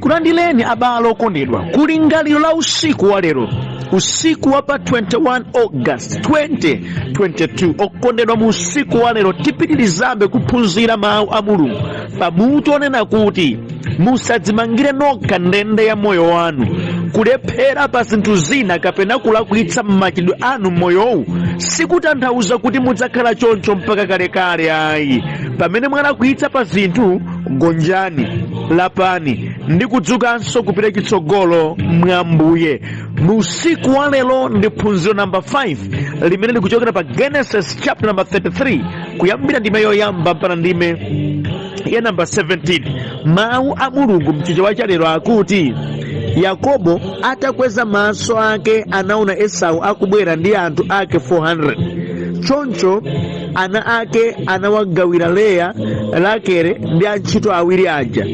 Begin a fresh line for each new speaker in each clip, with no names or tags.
Ndikulandireni abale okondedwa kulingaliro la usiku wa lero, usiku wa pa 21 August 2022. Okondedwa, mu usiku wa lero tipitirizabe kuphunzira mawu a Mulungu pamutu onena kuti musadzimangire nokha ndende ya moyo wanu. Kulephera pa zinthu zina kapena kulakwitsa m'machitidwe anu m'moyowu sikutanthauza kuti mudzakhala choncho mpaka kalekale ayi. Pamene mwalakwitsa pa zinthu, gonjani, lapani ndi kudzukanso kupita chitsogolo mwa Ambuye. Mu usiku wa lero ndi phunziro namba 5 limene likuchokera pa Genesis chapter number 33, kuyambira ndime yoyamba mpaka ndime ya namba 17. Mawu a Mulungu mchichewa cha lero akuti, Yakobo atakweza maso ake anaona Esau akubwera ndi anthu ake 400. Choncho ana ake anawagawira Leya, Rakele ndi antchito awiri aja.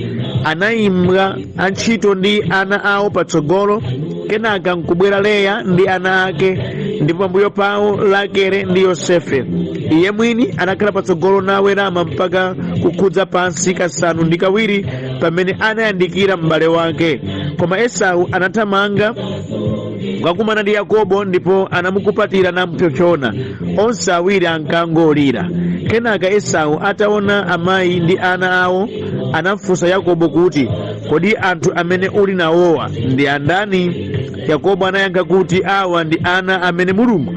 Anayima antchito ndi ana awo patsogolo, kenaka nkubwera Leya ndi ana ake, ndipo pambuyo pawo Rakele ndi Yosefe. Iye mwini anakhala patsogolo nawerama mpaka kukhudza pansi kasanu ndi kawiri pamene anayandikira m'bale wake. Koma Esau anathamanga kukakumana ndi Yakobo ndipo anamukupatira namupsompsona. Onse awiri ankangolira. Kenaka Esau ataona amayi ndi ana awo, anafunsa Yakobo kuti, Kodi anthu amene uli nawowa ndi andani? Yakobo anayankha kuti, Awa ndi ana amene Mulungu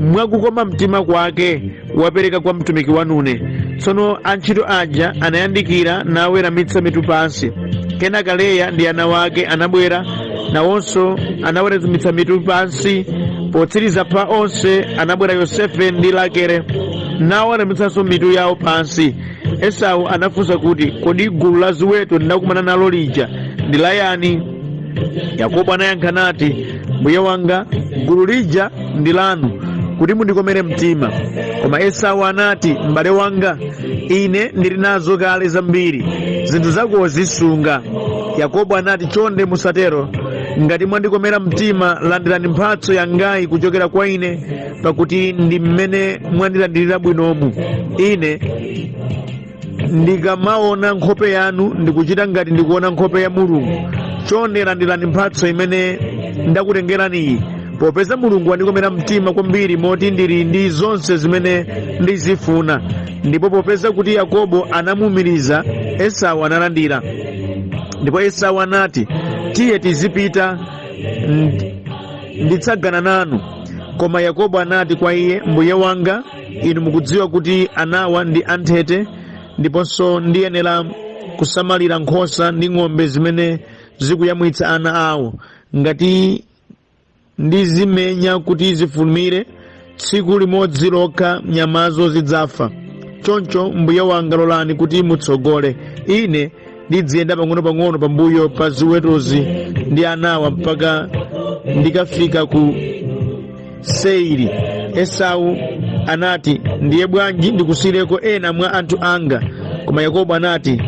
mwakukoma mtima kwake wapereka kwa mtumiki wanune. Tsono antchito aja anayandikira naweramitsa mitu pansi. Kenaka Leya ndi ana wake anabwera, nawonso anaweramitsa mitu pansi. Potsiriza pa onse anabwera Yosefe ndi Rakele, naweramitsanso mitu yawo pansi. Esau anafunsa kuti, Kodi gulu la ziweto ndinakumana nalo lija ndi la yani? Yakobo anayankha nati, Mbuye wanga, gulu lija ndi lanu kuti mundikomere mtima. Koma Esau anati, M'bale wanga, ine ndili nazo kale zambiri, zinthu zakozi sunga. Yakobo anati, Chonde musatero. Ngati mwandikomera mtima, landirani mphatso yangayi kuchokera kwa ine, pakuti ndi mmene mwandilandirira bwinomu. Ine ndikamaona nkhope yanu ndikuchita ngati ndikuona nkhope ya Mulungu. Chonde landirani mphatso imene ndakutengeraniyi, popeza Mulungu wandikomera mtima kwambiri moti ndili ndi zonse zimene ndizifuna. Ndipo popeza kuti Yakobo anamuumiriza, Esau analandira. Ndipo Esau anati, Tiye tizipita, nditsagana nanu. Koma Yakobo anati kwa iye, Mbuye wanga, inu mukudziwa kuti anawa ndi anthete, ndiponso ndiyenera kusamalira nkhosa ndi ng'ombe zimene zikuyamwitsa ana awo. Ngati ndizimenya kuti zifulumire, tsiku limodzi lokha nyamazo zidzafa. Choncho mbuye wanga, lolani kuti mutsogole, ine ndidziyenda pang'ono-pang'ono pambuyo pa ziwetozi ndi anawa mpaka ndikafika ku Seiri. Esau anati, Ndiye bwanji ndikusiyireko ena mwa anthu anga? Koma Yakobo anati,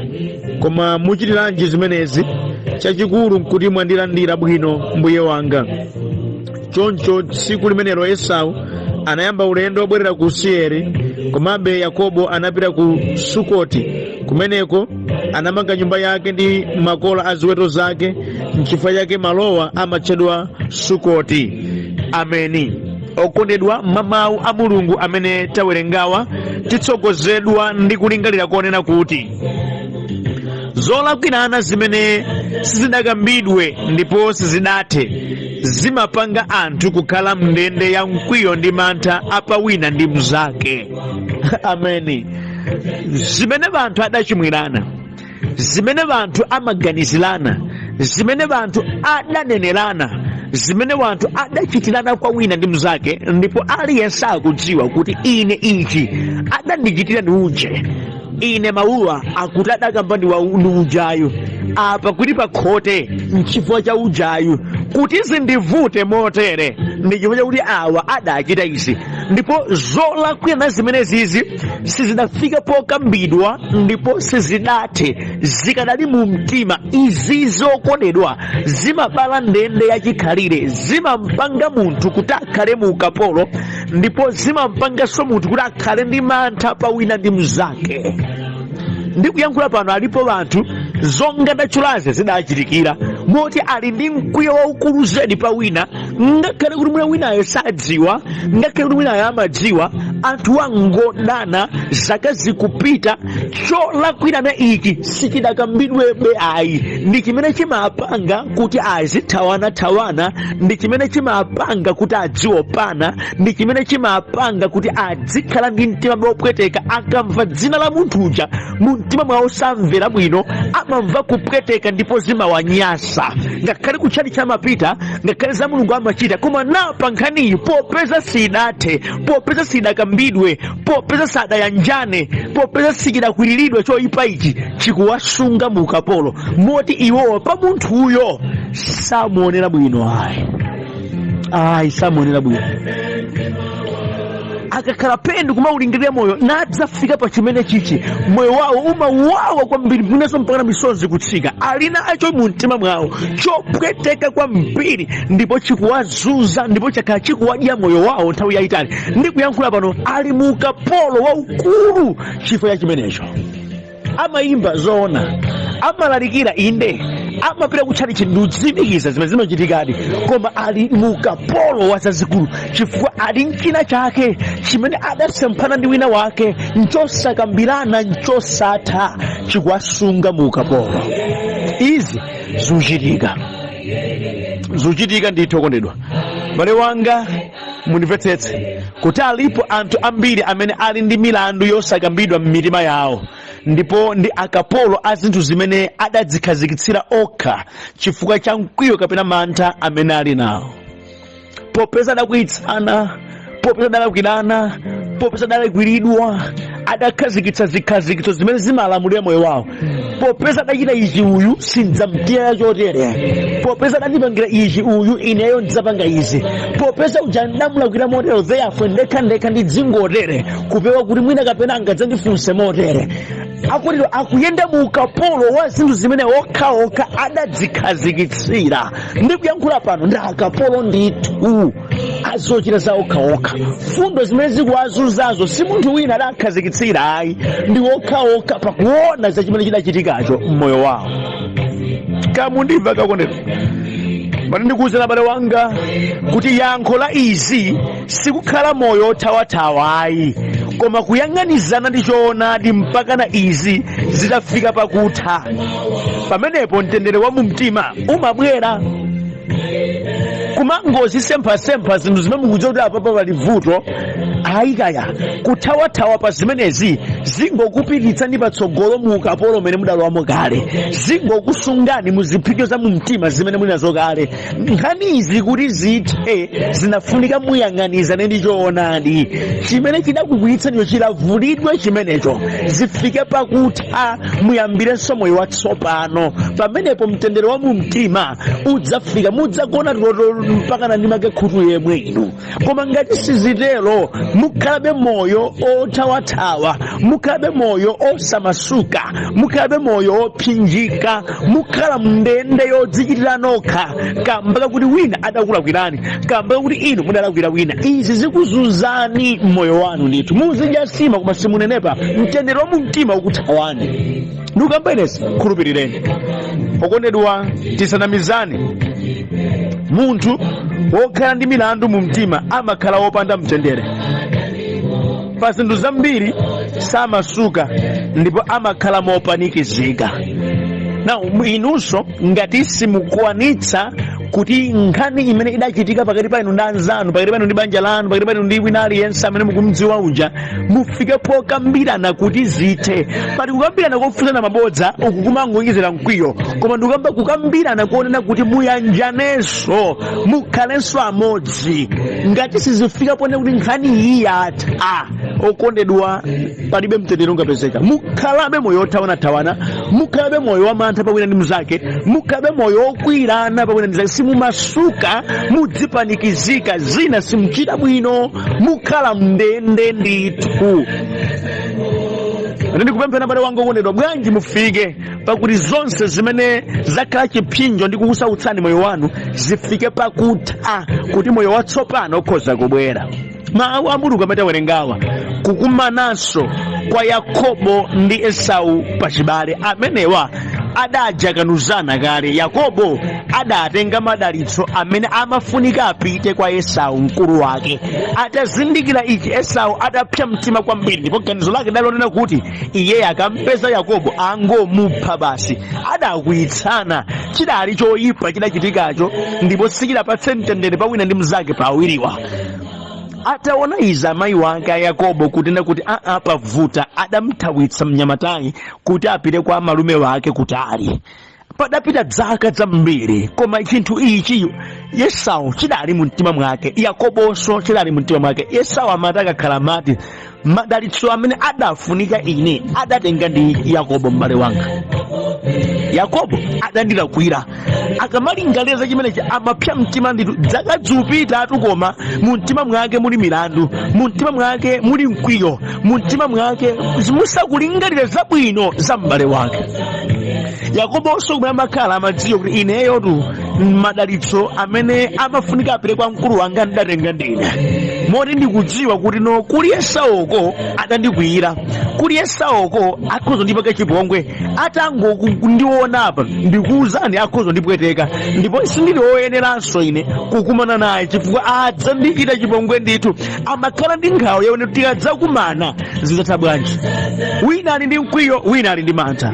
Koma muchitiranji zimenezi? Chachikulu nkuti mwandilandira bwino mbuye wanga. Choncho tsiku limenelo Esau anayamba ulendo wobwerera ku Seiri. Komabe Yakobo anapita ku Sukoti. Kumeneko anamanga nyumba yake ndi makola a ziweto zake. Nchifukwa chake malowa amatchedwa Sukoti. Ameni. Okondedwa, mwa mawu a Mulungu amene tawerengawa titsogozedwa ndi kulingalira konena kuti zolakwirana zimene sizidakambidwe ndipo sizidathe zimapanga anthu kukhala mndende ya mkwiyo ndi mantha apawina ndi mnzake. Ameni. Zimene anthu adachimwirana, zimene anthu amaganizirana, zimene anthu adanenerana, zimene anthu adachitirana kwa wina ndi mnzake, ndipo aliyense akudziwa kuti ine ichi adandichitira ndi uje, ine mawuwa akuti adakamba ndi ujayu, apa kuti pakhote nchifukwa cha ujayu, kuti zindivute motere ndi chifukwa chakuti awa adachita izi. Ndipo zolakwirana zimenezizi sizidafika pokambidwa ndipo sizidathe, zikadali mu mtima. Izi zokondedwa zimabala ndende yachikhalire, zimampanga munthu kuti akhale mu ukapolo, ndipo zimampanganso munthu kuti akhale ndi mantha pa wina ndi mnzake. Ndikuyankhula pano alipo anthu zonga ndatchulazi zidachitikira, moti ali ndi mkwiyo waukulu zedi pa wina, ngakhale kuti mwina winayo sadziwa, ngakhale kuti winayo amadziwa. Anthu angodana, zaka zikupita, cholakwirana ichi sichidakambidwebe ayi. Ndi chimene chimapanga kuti azithawanathawana, ndi chimene chimapanga kuti adziopana, ndi chimene chimapanga kuti adzikhala ndi mtima wopweteka. Akamva dzina la munthu uja, mu mtima mwawo samvera bwino, amamva kupweteka ndipo zimawanyasa. Ngakhale kutchalitchi amapita, ngakhale za Mulungu amachita, koma napa nkhaniyi popeza sidathe, popeza sidakambidwe, popeza sadayanjane, popeza sichidakwiriridwe, choyipa ichi chikuwasunga mu ukapolo, moti iwowa pa munthuyo samuonera bwino ayi, ayi, samuonera bwino. Akakhala pendi kumaulingalira moyo nadzafika pa chimene chichi, moyo wawo umawawa kwambiri, mwinanso mpakana misozi kutsika. Ali nacho mu mtima mwawo chopweteka kwambiri, ndipo chikuwazunza, ndipo chakhala chikuwadya moyo wawo nthawi yayitali. Ndikuyankhula pano ali mu ukapolo waukulu chifukwa cha chimenecho. Amayimba zoona, amalalikira inde, amapita kutchalitchi, ndikutsimikiza zimene zimachitikadi, koma ali mu ukapolo wa zazikulu chifukwa ali mchina chake chimene adasemphana ndi wina wake, nchosakambirana, nchosatha, chikuwasunga mu ukapolo. Izi zikuchitika, zikuchitika ndithu. Okondedwa bale wanga, mundimvetsetse kuti alipo anthu ambiri amene ali ndi milandu yosakambidwa m'mitima yawo, ndipo ndi akapolo a zinthu zimene adadzikhazikitsira okha chifukwa cha mkwiyo kapena mantha amene ali nawo. Popeza adakwiyitsana, popeza adalakwirana, popeza adalakwiridwa, adakhazikitsa zikhazikitso zimene zimalamulira moyo wawo. Popeza adachita ichi uyu, sindzamtiyera chotere. Popeza adandipangira ichi uyu, ineyo ndidzapanga izi. Popeza uja ndamulakwira motero, therefore ndekha ndekha ndidzingotere, kupewa kuti mwina kapena angadzandifunse motere. Akutero akuyenda mu ukapolo wa zinthu zimene okhaokha adadzikhazikitsira. Ndikuyankhula pano ndi akapolo ndithu azochita za okhaokha. Fundo zimene zikuwazunzazo si munthu wina adakhazikitsira ayi, ndi okhaokha pakuona za chimene chidachitikacho mmoyo wawo. Kamundimva kakondedwa, pano ndikuwuzani abale wanga kuti yankho la izi sikukhala moyo othawathawa ayi, koma kuyang'anizana ndi choonadi mpakana izi zitafika pakutha. Pamenepo mtendere wa mumtima umabwera. Kumangozisemphasempha zinthu zimene mukudziwa kuti apapa pali vuto, ayi kaya, kuthawathawa pa zimenezi zingokupititsani patsogolo mu ukapolo umene mudalowamo kale, zingokusungani mu ziphinjo za mumtima zimene muli nazo kale. Nkhani izi kuti zithe zinafunika muyang'anizane ndi choonadi chimene chidakukwiyitsanicho, chilavulidwe chimenecho, zifike pakutha, muyambirenso moyo watsopano. Pamenepo mtendere wa mumtima udzafika, mudzagona tulo mpakana ndi make khutu yemwe inu. Koma ngati sizitero, mukhalabe moyo othawathawa, mukhalabe moyo osamasuka, mukhalabe moyo opsinjika, mukhala mndende yodzichitira nokha kamba kakuti wina adakulakwirani, kamba kakuti inu mudalakwira wina. Izi zikuzunzani mmoyo wanu ndithu. Muzidya sima koma simunenepa, mtendere wa mumtima ukuthawani. Ndikukamba inezi, khulupirireni okondedwa, tisanamizane. Munthu wokhala ndi milandu mu mtima amakhala wopanda mtendere pa zinthu zambiri, samasuka ndipo amakhala mopanikizika. Na inunso ngati simukwanitsa kuti nkhani imene idachitika pakati pa inu ndi anzanu, pakati pa inu ndi banja lanu, pakati pa inu ndi wina aliyense amene mukumdziwa uja, mufike pokambirana kuti zithe. Pali kukambirana kofunsana mabodza, uku kumangoyikizira mkwiyo, koma ndikukamba kukambirana kuonena kuti muyanjanenso, mukhalenso amodzi. Ngati sizifika ponena kuti nkhani iyi yatha, okondedwa, palibe mtendere ungapezeka. Mukhalabe moyo othawanathawana, mukhalabe moyo wa mantha pawina ndi mnzake, mukhalabe moyo wokwirana pawina ndi mnzake, simumasuka, mudzipanikizika, zina simuchita bwino, mukhala mndende ndithu. Ine ndikupemphera, abale wanga okondedwa, bwanji mufike pakuti zonse zimene zakhala chipsinjo ndi kukusautsani moyo wanu zifike pakutha, kuti moyo watsopano ukhoza kubwera. Mawu a Mulungu amene tawerengawa, kukumananso kwa Yakobo ndi Esau pachibale, amenewa adajakanuzana kale. Yakobo adatenga madalitso amene amafunika apite kwa Esau mkulu wake. Atazindikira ichi, Esau adapsa mtima kwambiri, ndipo ganizo lake lidalonena kuti iye akampeza Yakobo angomupha basi. Adakwiyitsana, chidali choyipa chidachitikacho, ndipo sichidapatse mtendere pa wina ndi mnzake pa awiriwa. Ataona izi, amayi wake a Yakobo kunena kuti aa, pavuta, adamthawitsa mnyamatayi kuti apite kwa malume wake kutali. Padapita zaka zambiri, koma chinthu ichi Esau chidali mu mtima mwake, Yakobonso chidali mu mtima mwake. Esau amati akakhala amati, madalitso amene adafunika ine adatenga ndi Yakobo m'bale wanga, Yakobo adandilakwira. Akamalingalira za chimenechi amapsa mtima ndithu. Zaka zikupitatu, koma mu mtima mwake muli milandu, mu mtima mwake muli mkwiyo, mu mtima mwake musakulingalira zabwino za m'bale wake. Yakobonso kumene amakhala amadziwa kuti ineyotu madalitso amene amafunika apite kwa mkulu wanga ndidatenga ndine, moti ndikudziwa kuti no, kuli Esauko adandikwiyira, kuli Esauko akhoza kundipanga chipongwe atangondiona apa, ndikuwuzani, akhoza kundipweteka, ndipo sindili woyeneranso ine kukumana naye chifukwa adzandichita chipongwe ndithu. Amakhala ndi nkhawa yaone tikadzakumana zidzatha bwanji. Wina ali ndi mkwiyo, wina ali ndi mantha.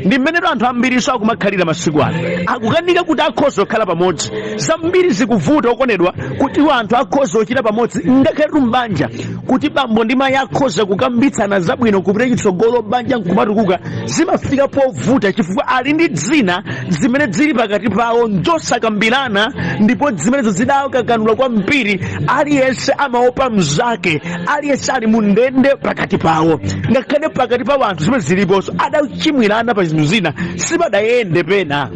Ndi mmenetu anthu ambiriso akumakhalira masiku ano, akukanika kuti akhoza kukhala pamodzi. Zambiri zikuvuta, okondedwa, kuti anthu akhoza kuchita pamodzi, ngakhale m'banja, kuti bambo ndi mayi akhoza kukambitsana zabwino kupita chitsogolo, banja nkumatukuka, zimafika povuta chifukwa ali ndi zina zimene zili pakati pawo nzosakambirana, ndipo zimenezo zidakakanula kwambiri. Aliyense amaopa mzake, aliyense ali mu ndende pakati pawo. Ngakhale pakati pa anthu zimene ziliponso, adachimwirana pa zinthu zina, sipadayende pena,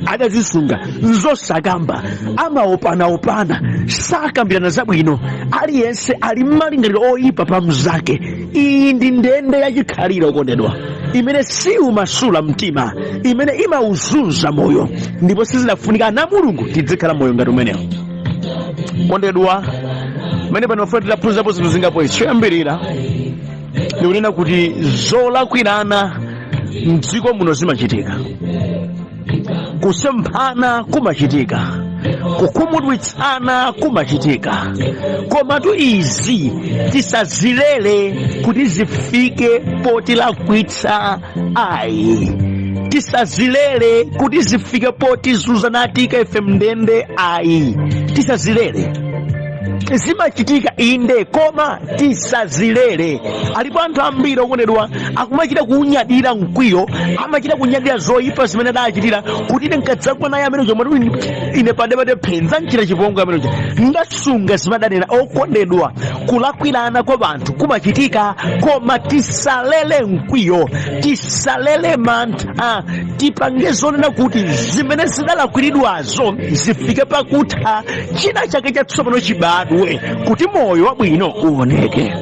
adazisunga nzosakamba, amaopanaopana, sakambirana zabwino, aliyense ali mmalingaliro oyipa pa mzake. Iyi ndi ndende yachikhalire, okondedwa, imene siumasula mtima, imene imauzunza moyo, ndipo sizidafunika ana Mulungu tizikhala moyo ngati umenewo. Kondedwa, pamene pano mafuna titaphunzirapo zinthu zingapo. Choyambirira ndikunena kuti zolakwirana mdziko muno zimachitika, kusemphana kumachitika, kukhumudwitsana kumachitika, komatu izi tisazilere kuti zifike potilakwitsa ayi, tisazilere kuti zifike potizunza natika ife mndende ayi, tisazilere. Zimachitika inde, koma tisazilere. Alipo anthu ambiri, okondedwa, akumachita kunyadira mkwiyo, amachita kunyadira zoyipa zimene adachitira, kuti ine nkadzagwa naye amene chomwe ine padepade phenza nchita chipongwe amene ndasunga zimadanena. Okondedwa, kulakwirana kwa anthu kumachitika, koma tisalele mkwiyo, tisalele mantha, tipange zonena kuti zimene zidalakwiridwazo zifike pakutha, china chake chatsopano chibadwe, kuti moyo wabwino uoneke.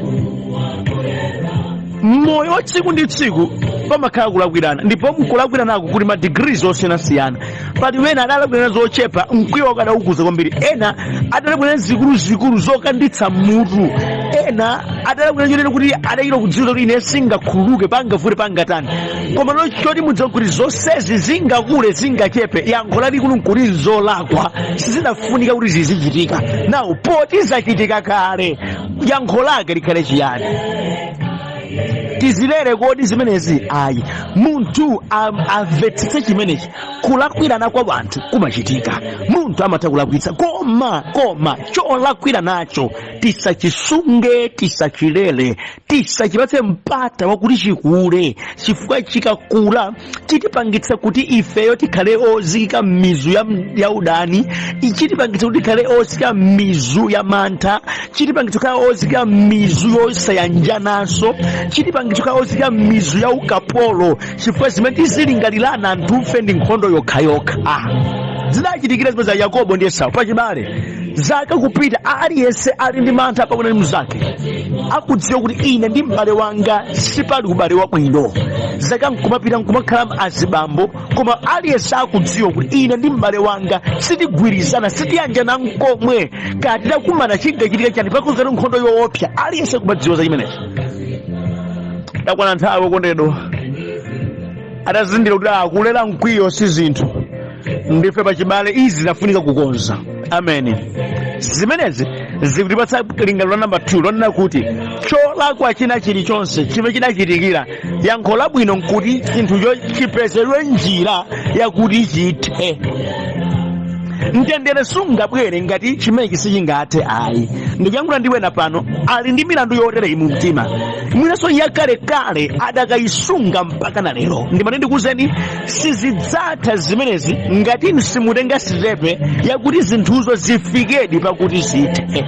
Moyo wa tsiku ndi tsiku pamakhala kulakwirana, ndipo mkulakwiranako kuli ma degrees osiyanasiyana. Pali wena adalakwirana zochepa, mkwiyo wake adaukuza kwambiri. Ena adalakwirana zikuluzikulu zokanditsa mutu. Ena adalakwirana chonena kuti adachita kudziwa kuti ine singakhululuke, pangavute pangatani. Koma no, choti mudziwa kuti zonsezi zingakule zingachepe, yankho lalikulu nkuti nzolakwa, sizidafunika kuti zizichitika. Nawo poti zachitika kale, yankho lake likhale chiyani? Tizilere kodi zimenezi? Ayi. Munthu amvetsetse chimenechi: kulakwirana kwa wanthu kumachitika, munthu amatha kulakwitsa, koma cholakwira nacho tisachisunge, tisachilere, tisachipatse mpata wakuti chikule, chifukwa chikakula chitipangitsa kuti ifeyo tikhale ozikika m'mizu ya udani, chitipangitsa kuti tikhale ozikika m'mizu ya mantha, chitipangitsa kukhala ozikika m'mizu yosayanjananso, chitipangitsa kukhala ozikika m'mizu ya ukapolo, chifukwa zimene tizilingalirana anthufe ndi nkhondo yokhayokha. Zidachitikira zimene za Yakobo ndi Esau pachibale, zaka kupita, aliyense ali ndi mantha pamwe ndi mnzake, akudziwa kuti ine ndi m'bale wanga sipali ubale wabwino. Zaka nkumapita, nkumakhala azibambo, koma aliyense akudziwa kuti ine ndi m'bale wanga sitigwirizana, sitiyanjana nkomwe. Kati takumana, chingachitika chani? Pakuti nkhondo yoopsa, aliyense kumadziwa za chimenechi. Dakwana nthawi, okondedwa, atazindikira kuti akulera mkwiyo si zinthu, ndife pachibale, izi zinafunika kukonza. Ameni. Zimenezi zikutipatsa lingaliro la namba 2, lonena kuti cholakwa china chilichonse chimene chidachitikira, yankho labwino nkuti chinthucho chipezedwe njira yakuti chithe. Mtendere sungabwere ngati chimenechi sichingathe ayi. Ndikuyankhula ndi wena pano ali ndi milandu yotereyi mu mtima, mwinanso yakalekale, adakayisunga mpaka na lero. Ndimati ndikuwuzeni, sizidzatha zimenezi ngati inu simutenga step yakuti zinthuzo zifikedi pakuti zithe.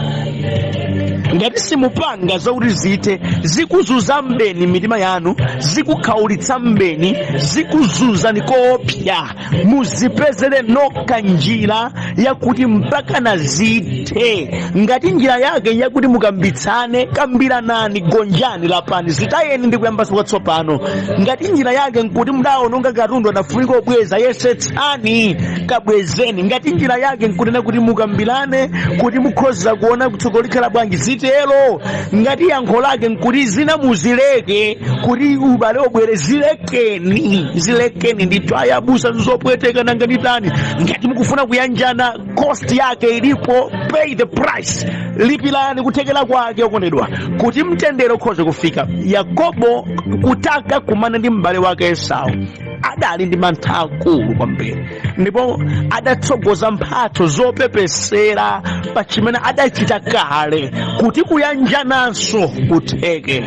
Ngati simupanga zakuti zithe, zikuzunza mbeni mitima yanu, zikukhaulitsa mbeni, zikuzunzani koopsa. Muzipezere nokha njira yakuti mpaka na zithe. Ngati njira yake yakuti mukambitsane, kambiranani, gonjani, lapani, zitayeni ndi kuyambanso kwatsopano. Ngati njira yake nkuti mudaononga katundu adafunika obweza, yesetsani, kabwezeni. Ngati njira yake nkunena kuti mukambirane kuti mukhoza kuona kutsogolo likhala bwanji, zitero. Ngati yankho lake nkuti zina muzileke kuti ubale obwere, zilekeni, zilekeni ndithu. Ayabusa, zopweteka, nanga nditani? Ngati mukufuna kuyanjana, cost yake ilipo, pay the price, lipirani kuthekera kwake, okondedwa, kuti mtendere ukhoze kufika. Yakobo kutaka kumana ndi m'bale wake Esau, adali ndi mantha akulu kwambiri, ndipo adatsogoza mphatso zopepesera pa chimene adachita kale kuti kuyanjananso kutheke.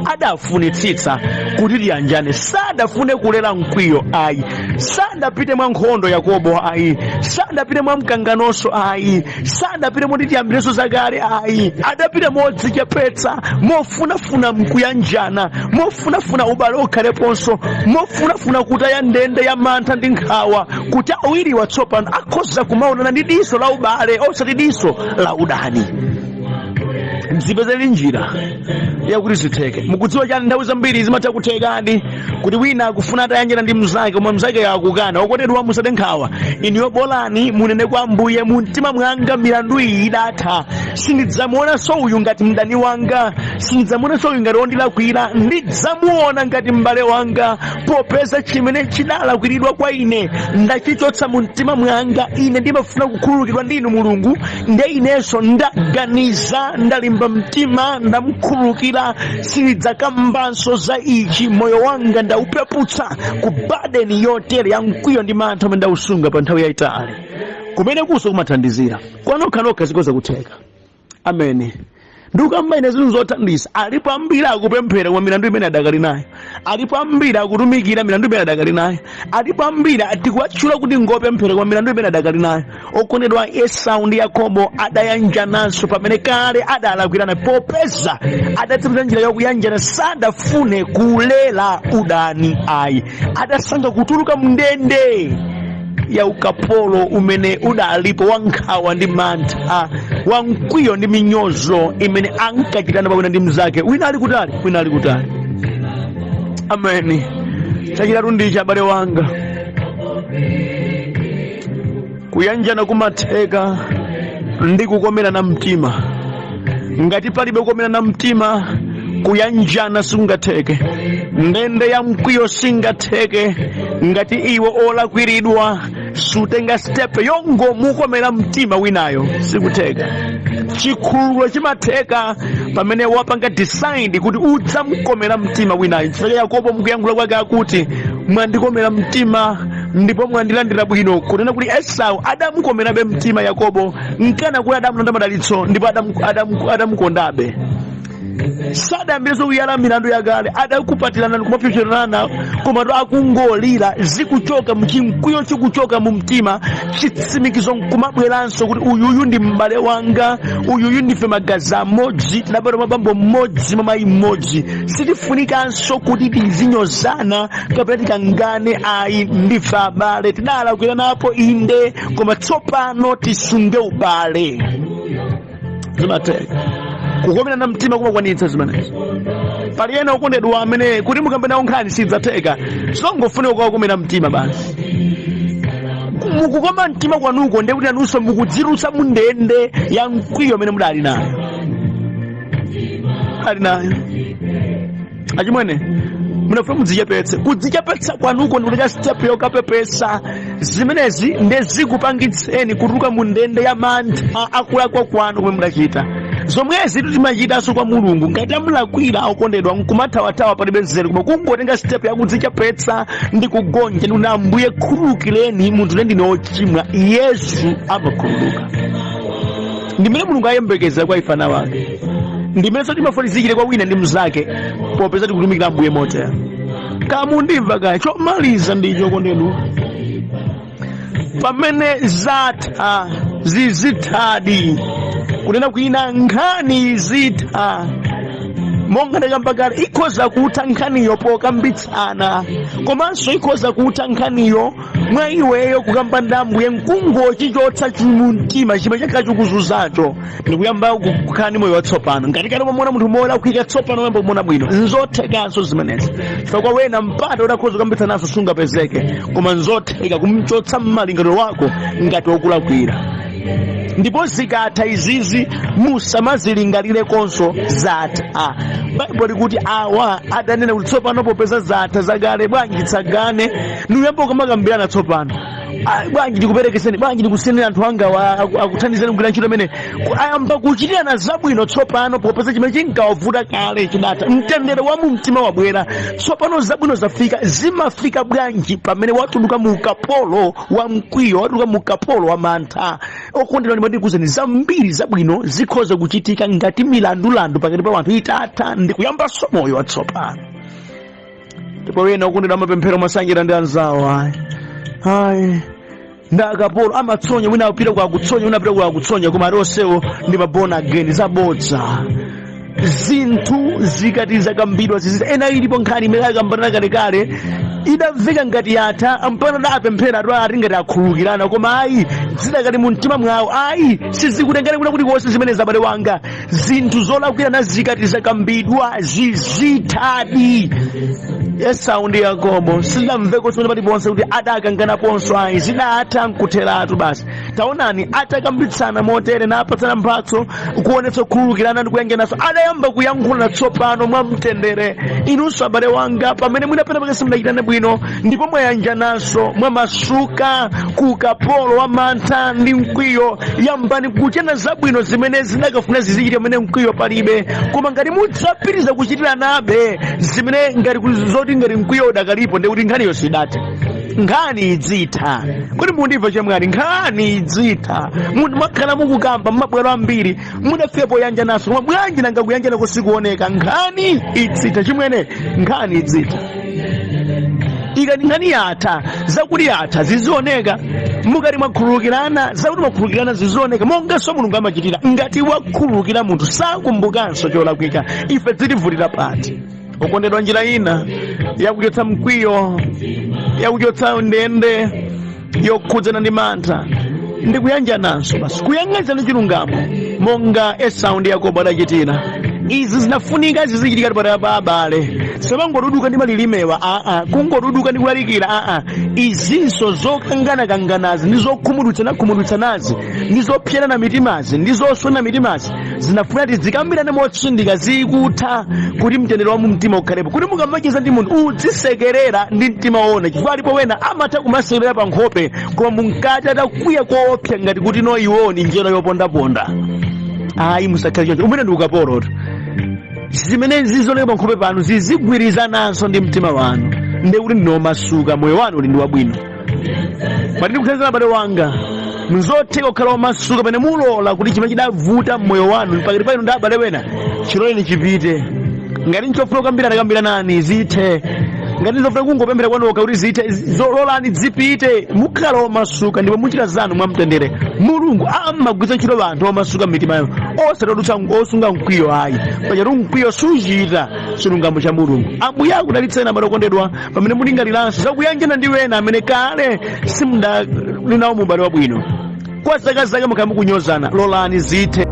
Adafunitsitsa kuti tiyanjane, sadafune kulera mkwiyo ayi. Sadapite mwa nkhondo Yakobo ayi, sadapite mwa mkanganonso ayi, sadapite moti tiyambirenso zakale ayi. Adapita modzichepetsa, mofunafuna mkuyanjana, mofunafuna ubale ukhaleponso, mofunafuna kutaya ndende ya mantha ndi nkhawa, kuti awiriwa tsopano akhoza kumaonana ndi diso la ubale, osati diso la udani. Mzipezeni njira yakuti zitheke. Mukudziwa chani? Nthawi zambiri zimatha kuthekadi kuti wina akufuna atayanjana ndi mnzake, koma mnzake akukana. Okondedwa, musade nkhawa. Inuyo bolani munene kwa Ambuye, mu mtima mwanga milandu iyi idatha, sindidzamuonanso uyu ngati mdani wanga, sindidzamuonanso uyu ngati wondilakwira, ndidzamuona ngati m'bale wanga, popeza chimene chidalakwiridwa kwa ine ndachichotsa mu mtima mwanga. Ine ndimafuna kukhululukidwa ndi inu Mulungu, nde inenso ndaganiza, ndalimba mtima, ndamkhululukira, sindidzakambanso za ichi. Moyo wanga ndaupeputsa ku burden yotere ya mkwiyo ndi mantha omwe ndausunga pa nthawi yayitali. Kumene kuso kumathandizira kwanokhanokha, zikhoza kutheka. Ameni. Ndikukamba ine zinthu zothandiza. Alipo ambiri akupemphera, koma milandu imene adakali nayo. Alipo ambiri akutumikira, milandu imene adakali nayo. Alipo ambiri tikuwatchula kuti ngopemphera, koma milandu imene adakali nayo. Okondedwa, Esau ndi Yakobo adayanjananso pamene kale adalakwirana, popeza adatsatira njira yakuyanjana. Sadafune kulela udani ayi, adasankha kutuluka mndende ya ukapolo umene udalipo, wa nkhawa ndi mantha, wa mkwiyo ndi minyozo imene ankachitana pawina ndi mnzake, wina ali kutali, wina ali kutali. Ameni. Chachitatu ndichi, abale wanga, kuyanjana kumatheka ndi kukomerana mtima. Ngati palibe kukomerana mtima, kuyanjana sikungatheke. Ndende ya mkwiyo singatheke ngati iwe olakwiridwa sutenga step yongomukomera mtima winayo, sikutheka. Chikhululuko chimatheka pamene wapanga decide kuti udzamkomera mtima winayo. Chifukwa cha Yakobo mukuyankhula kwake akuti, "Mwandikomera mtima ndipo mwandilandira bwino," kunena kuti Esau adamukomerabe mtima Yakobo nkana kuti adamulanda madalitso, ndipo adamukondabe. Sadayambirenso kuyala milandu yakale. Adakupatirana ndikumapyopyerana, komatu akungolira, zikuchoka mchimkwiyo, chikuchoka mu mtima, chitsimikizo nkumabweranso kuti uyuyu ndi m'bale wanga, uyuyu ndife magazi amodzi, tinabadwa mwa bambo mmodzi, mwa mayi mmodzi, sitifunikanso kuti tizinyozana kapena tikangane ayi, ndife abale. Tidalakwiranapo inde, koma tsopano tisunge ubale. Zimatheka, kukomerana mtima kumakwanitsa zimenezo. Pali ena, okondedwa, amene kuti mukambe nawo nkhani sidzatheka, zongofunika kuwakomera mtima basi. Mukukoma mtima kwanuko ndiye kuti nanunso mukudzitulutsa mu ndende ya mkwiyo amene mudali nayo ali nayo. Achimwene, munafuna mudzichepetse. Kudzichepetsa kwanuko ndikutenga step yokapepesa, zimenezi nde zikupangitseni kutuluka mu ndende ya mantha akulakwa kwanu kumene mudachita. Zomwezi timachitanso kwa Mulungu. Ngati amulakwira, okondedwa, nkumathawathawa, palibe nzeru, koma kungotenga step yakudzichepetsa ndi kugonja ndi kuti, "Ambuye, khululukireni munthu, ine ndine wochimwa," Yesu amakhululuka. Ndimene Mulungu ayembekeza kwa ife ana wake, ndimenso timafuna kwa wina ndi mnzake, popeza tikutumikira Ambuye motero. Kamundimva kaya? Chomaliza ndicho, okondedwa, pamene zatha zizithadi. Kunena kwina, nkhani zitha. Monga ndakamba kale, ikhoza kutha nkhaniyo pokambitsana, komanso ikhoza kutha nkhaniyo mwa iweyo kukamba ndi Ambuye, nkungochichotsa mumtima chimene chakhala chikuzuzacho, ndikuyamba kukhala ndi moyo watsopano. Ngati kale umamuona munthu molakwika, tsopano uyamba kumuona bwino. Nzothekanso zimenezi, chifukwa wena mpata udakhoza kukambitsananso sungapezeke, koma nzotheka kumchotsa mmalingaliro wako ngati wokulakwira. Ndipo zikatha izizi, musamazilingalire konso, zatha. Baibulo likuti awa adanena kuti, "Tsopano popeza zatha zakale, bwanji tsagane ndikuyamba kumakambirana tsopano? Ah, bwanji ndikuperekeseni, bwanji ndikusiyeni anthu anga akuthandizeni kugwira ntchito imene?" Ayamba kuchitirana zabwino tsopano, popeza chimene chinkawavuta kale chidatha. Mtendere wa mu mtima wabwera tsopano, zabwino zafika. Zimafika bwanji? Pamene watuluka mu ukapolo wa mkwiyo, watuluka mu ukapolo wa mantha. Okondedwa, ndimati zambiri zabwino zikhoza kuchitika ngati milandulandu pakati pa anthu itatha ndi kuyambanso moyo watsopano. Ndipo wena, okondedwa, amapemphero masanjira ndi anzawo, ayi ayi, ndi akapolo amatsonya, wina apita kwa akutsonya, wina apita kwa akutsonya, koma ali onsewo ndi ma born again. Zabodza. Zinthu zikati zakambidwa zizita. Ena ilipo nkhani imene akambana kalekale, idamveka ngati yatha, mpano dapemphera atu ati ngati akhululukirana, koma ayi, zidakali mu mtima mwawo. Ayi, sizikutengera kuna kulikonse zimene, zabale wanga. Zinthu zolakwirana zikati zakambidwa zizithadi. Esau ndi Yakobo sidamveko zimene paliponse kuti adakanganaponso, ayi, zidatha nkutheratu basi. Taonani, atakambitsana motere napatsana mphatso kuonetsa kukhululukirana ndi kuyanjananso, adayamba kuyankhulana tsopano mwamtendere. Inunso, abale wanga, pamene mwinapena pake simunachitane bwino ndipo mwayanjananso, mwamasuka ku ukapolo wa mantha ndi mkwiyo, yambani kuchita zabwino zimene zidakafuna zizichita pamene mkwiyo palibe. Koma ngati mudzapitiriza kuchitiranabe zimene ngati zoti ngati mkwiyo udakalipo, ndikuti nkhaniyo sidathe, nkhani idzitha. Kuti mundimva chemwali, nkhani idzitha. Munthu mwakhala mukukamba mmabwalo ambiri, mudafika poyanjanaso, koma bwanji nanga kuyanjana kusikuoneka? Nkhani idzitha, chimwene, nkhani idzitha. Ikati nkhani yatha, zakuti yatha zizioneka. Mukati mwakhululukirana, zakuti mwakhululukirana zizioneka, monganso Mulungu amachitira. Ngati wakhululukira munthu, sakumbukanso cholakwika. Ife zitivutira pati, okondedwa? Njira ina yakuchotsa mkwiyo, yakuchotsa ndende yokhudzana ndi mantha, ndi kuyanjananso basi, kuyang'anizana chilungamo monga Esau ndi Yakobo adachitira. Izi zinafunika zizichitika pakati pa abale. Samangoduduka ndi malilimewa, aa, kungoduduka ndi kulalikira, aa. Izinso zokanganakanganazi ndi zokhumudwitsanakhumudwitsanazi ndi zopserana mitimazi ndi zoswana mitimazi zinafuna tizikambirane motsindika, zikutha, kuti mtendere wa mumtima ukhalepo, kuti mukamacheza ndi munthu uzisekerera ndi mtima wona, chifukwa alipo wena amatha kumasekerera pa nkhope, koma mumkati atakwiya koopsa, ngati kuti no iwo ni njera yopondaponda. Ayi, musakhale choncho, umene ndi ukapolotu. Zimene zizioneka pa nkhope panu zizigwirizananso ndi mtima wanu, ndi kuti ndinomasuka, moyo wanu uli ndi wabwino. Pati ndikuthandizana, abale wanga, nzotheka kukhala wamasuka pamene mulola kuti chimene chidavuta mmoyo wanu pakati pa inu ndi abale wena chiloleni chipite. Ngati nchofuna kukambirana, kambiranani, zithe. Ngati nzofuna kungopemphera kwanoka kuti zithe, zololani zipite. Mukhala wamasuka ndipo muchita zanu mwamtendere. Mulungu amagwiritsa ntchito anthu omasuka m'mitima yawo, osati odutsa osunga mkwiyo, ayi. Pachatu mkwiyo suchita chilungamo cha Mulungu. Ambuye akudalitseni, abale okondedwa, pamene mulingaliranso zakuyanjana ndi wena amene kale simudali nawo mubale wabwino, kwa zaka zake mukhala mukunyozana. Lolani zithe.